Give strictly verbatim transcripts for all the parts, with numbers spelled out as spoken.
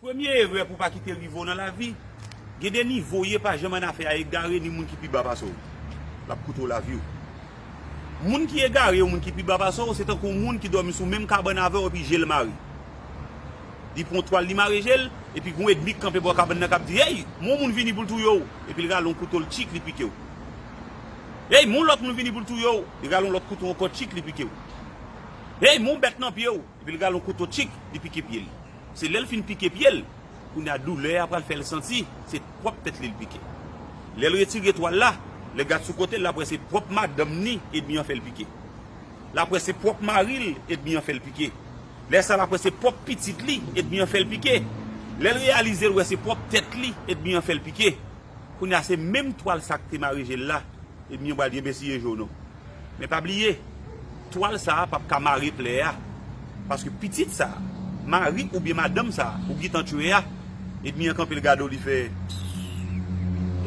Premye erè pou pa kite rive w nan lavi, gen de nivo w ye, pa janm annafè a egare ni moun ki pi ba pase w. L ap koute w lavi w. Moun ki egare ou moun ki pi ba pase w, se tankou yon moun ki dòmi sou menm kabann avè w epi je l mare. Li pran yon twal, li mare je l, epi gen yon ènmi k kanpe bò kabann nan k ap di, "Hey, men yon moun vini pou l touye w." Epi l rale yon kouto, l tchik, li pike w. "Hey, men yon lòt moun vini pou l touye w." Li rale yon lòt kouto ankò, tchik, li pike w. "Hey, men yon bèt nan pye w." Epi l rale yon kouto, tchik, li pike pye l. Se lè l fin pike pye l, kounye a doulè a pral fè l santi se pwòp tèt li l pike. Lè l retire twal la, lè gad sou kote l, l ap wè se pwòp madanm ni ènmi an fè l pike. L ap wè se pwòp mari l ènmi an fè l pike. Lè sa a, l ap wè se pwòp pitit li ènmi an fè l pike. Lè l reyalize l wè se pwòp tèt li ènmi an fè l pike. Kounye a se menm twal sa k te mare je l la, ènmi an pral di, "Enben, siye je w non." Men pa bliye, twal sa a p ap ka mare plè a. Paske pitit sa a, mari oubyen madanm sa a, ou gentan tchwe a, ènmi an kanpe l gade w, li fè,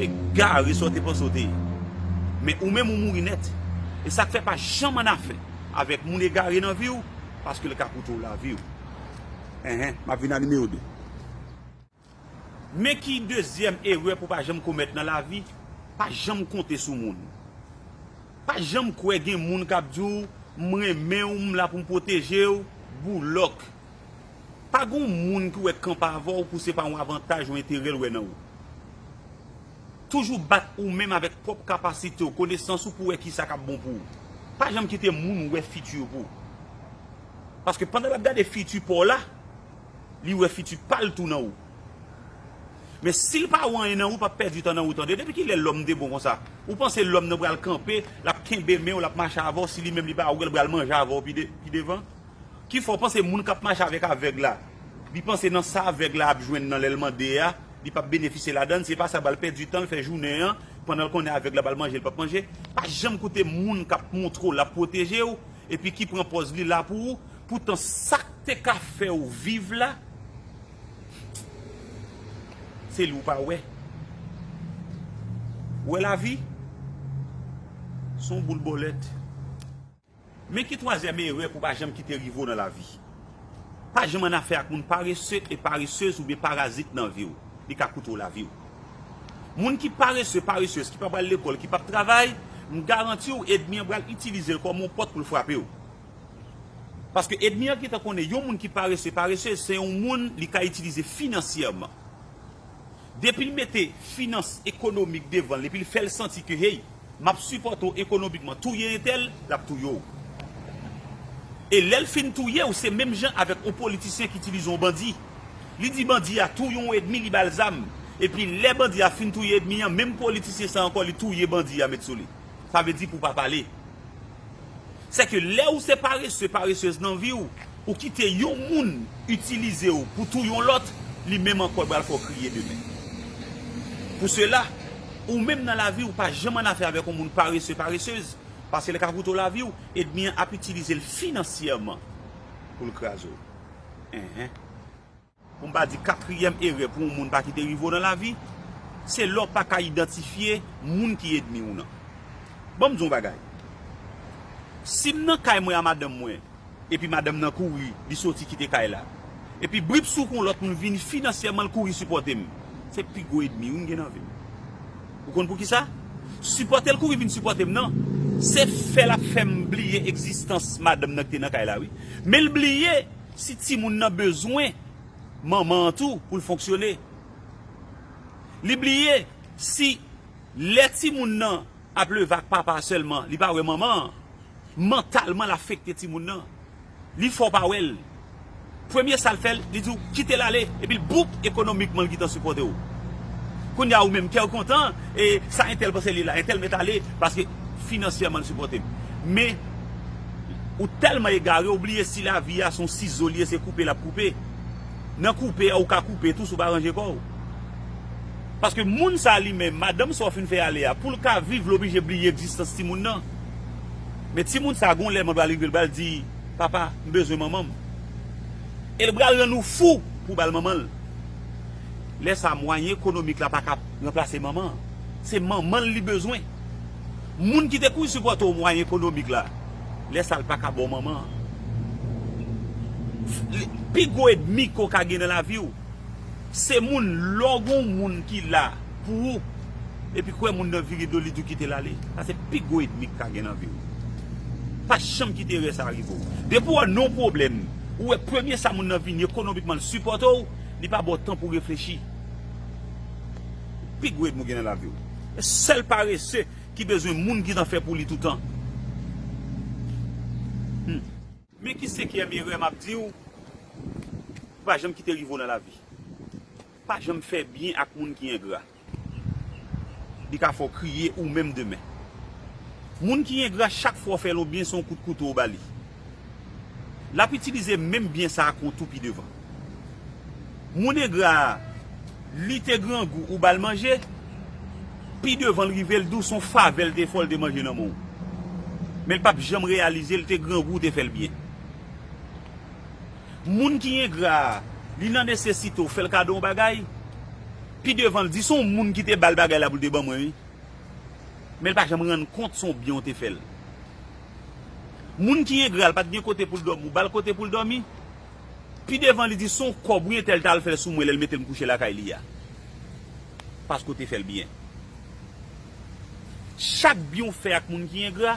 "Egare, sa w te panse w te ye?" Men ou menm ou mouri nèt. E sa k fè pa janm annafè avèk moun egare nan vi w, paske l ka koute w lavi w. Enhen, m ap vin a nimewo de. Men ki dezyèm erè pou pa janm komèt nan lavi, pa janm konte sou moun. Pa janm kwè gen moun k ap di w, "M renmen w, m la pou m pwoteje w," boulòk. Pa gen yon moun ki wè kanpe avè w pou se pa yon avantaj ou enterè l wè nan ou. Toujou bat ou menm avèk pwòp kapasite w, konesans ou pou wè kisa k ap bon pou ou. Pa janm kite moun wè fiti w pou ou. Paske pandan l ap gade fiti pa w la, li wè fiti pa l tou nan ou. Men si l pa wè anyen nan ou, p ap pèdi tan nan ou tande. Depi kilè lòm te bon konsa? Ou panse lòm nan pral kanpe, l ap kenbe men w, l ap mache avè w, si li menm li pa wè l, pral manje avè w pi de-, pi devan? Ki fè w panse moun k ap mache avèk avèg la, li panse nan sa avèg la ap jwenn nan lè l mande a, li p ap benefisye ladan l, se pa sa, pral pèdi tan l, fè jounen an, pandan l konnen avèg la pral manje, l p ap manje? Pa janm koute moun k ap montre w l ap pwoteje w, epi ki pran pòz li la pou ou, poutan sa k te ka fè w viv la, se li w pa wè. Wè lavi, se yon boul bòlèt. Men ki twazyèm erè pou pa janm kite rive w nan lavi. Pa janm annafè ak moun parese e paresez oubyen parazit nan vi w. Li ka koute w lavi w. Moun ki parese, paresez, ki pa pral lekòl, ki p ap travay, m garanti w, ènmi an pral itilize l kòm yon pòt pou l frape w. Paske ènmi an gentan konnen yon moun ki parese, paresez, se yon moun li ka itilize finansyèman. Depi l mete finans ekonomik devan l, epi l fè l santi ke, hey, m ap sipòte w ekonomikman, touye entèl, l ap touye w. E lè l fin touye w, se menm jan avèk yon politisyen ki itilize yon bandi. Li di bandi a touye yon ènmi, li ba l zam. Epi lè bandi a fin touye ènmi an, menm politisyen sa ankò, li touye bandi a, met sou li. Sa vle di pou pa pale. Sèke lè ou se parese, paresez nan vi w, ou kite yon moun itilize w pou touye yon lòt, li menm ankò pral fè w kriye demen. Pou sela, ou menm nan lavi w, pa janm annafè avèk yon moun parese, paresez, paske l ka koute w lavi w, ènmi an ap itilize l finansyèman pou l kraze w. Enhen. Pou m pa di katriyèm erè pou yon moun pa kite rive w nan lavi, se lè w pa ka idantifye moun ki ènmi w nan. Ban m di w yon bagay. Si m nan kay mwen a madanm mwen, epi madanm nan kouri, li soti kite kay la, epi brip sou kou yon lòt moun vini finansyèman, l kouri sipòte m, se pi gwo ènmi wi m gen nan vi m. Ou konn poukisa? Sipòte l kouri vin sipòte m nan, se fè l ap fè m bliye egzistans madanm nan ki te nan kay la wi. Men l bliye si timoun nan bezwen manman an tou pou l fonksyone. Li bliye si lè timoun nan ap leve ak papa sèlman, li pa wè manman an, mantalman l afekte timoun nan. Li fè w pa wè l. Premye sa l fè, li di w kite l ale, epi l boup ekonomikman l gentan sipòte w. Kounye a ou menm kè w kontan, e sa entèl panse li la, entèl mèt ale, paske finansyèman l sipòte m. Men, ou tèlman egare, ou bliye si lavi a se yon sizo li ye, se koupe l ap koupe. Nan koupe a, ou ka koupe tou si w pa ranje kò w. Paske moun sa li menm, madanm sa w fin fè ale a, pou l ka viv, l oblije bliye egzistans timoun nan. Men timoun sa, gon lè, manman pral rive, l pral di, "Papa, m bezwen manman m." E l pral rann ou fou pou w ba l manman l. Lè sa, mwayen ekonomik la pa ka ranplase manman an. Se manman l li bezwen. Moun ki te kouri sipòte w mwayen ekonomik la, lè sa, l pa ka ba w manman an. Pi gwo ènmi ke w ka gen nan lavi w, Se moun, lè w gen yon moun ki la pou ou, epi kwè moun nan vire do li di w kite l ale, sa se pi gwo ènmi k ka gen nan vi w. Pa janm kite erè sa rive w. Depi w wè nan yon pwoblèm, ou wè premye sa moun nan vini ekonomikman l sipòte w, li pa ba w tan pou w reflechi. Pi gwo ènmi w gen nan lavi w. E sèl parese ki bezwen moun gentan fè pou li toutan. Hmm. Men ki senkyèm erè m ap di w, pa janm kite rive w nan lavi. Pa janm fè byen ak moun ki engra. Li ka fè w kriye ou menm demen. Moun ki engra, chak fwa w fè l yon byen, se yon kout kouto w ba li. L ap itilize menm byen sa a kont ou pi devan. Moun engra a, li te grangou, ou ba l manje, pi devan l rive, l di w se yon favè l te fè w, l te manje nan men w. Men l p ap janm reyalize l te grangou, ou te fè l byen. Moun ki engra a, li nan nesesite, ou fè l kado yon bagay, pi devan l di se yon moun ki te ba l bagay la pou l te ban mwen, wi. Men l pa janm rann kont se yon byen ou te fè l. Moun ki engra a, l pa t gen kote pou l dòmi, ou ba l kote pou l dòmi, pi devan li di se yon kòb wi entèl t al fè sou mwen lè l mete m kouche lakay li a. Paske w te fè l byen. Chak byen w fè ak moun ki engra,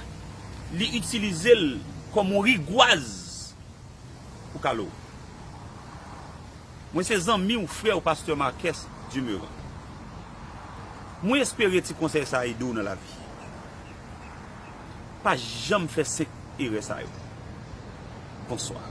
li itilize l kòm yon rigwaz pou kale w. Mwen se zanmi w, frè w, pastè Marques Dumeran. Mwen espere ti konsèy sa a ede w nan lavi. Pa janm fè senk erè sa yo. Bonswa.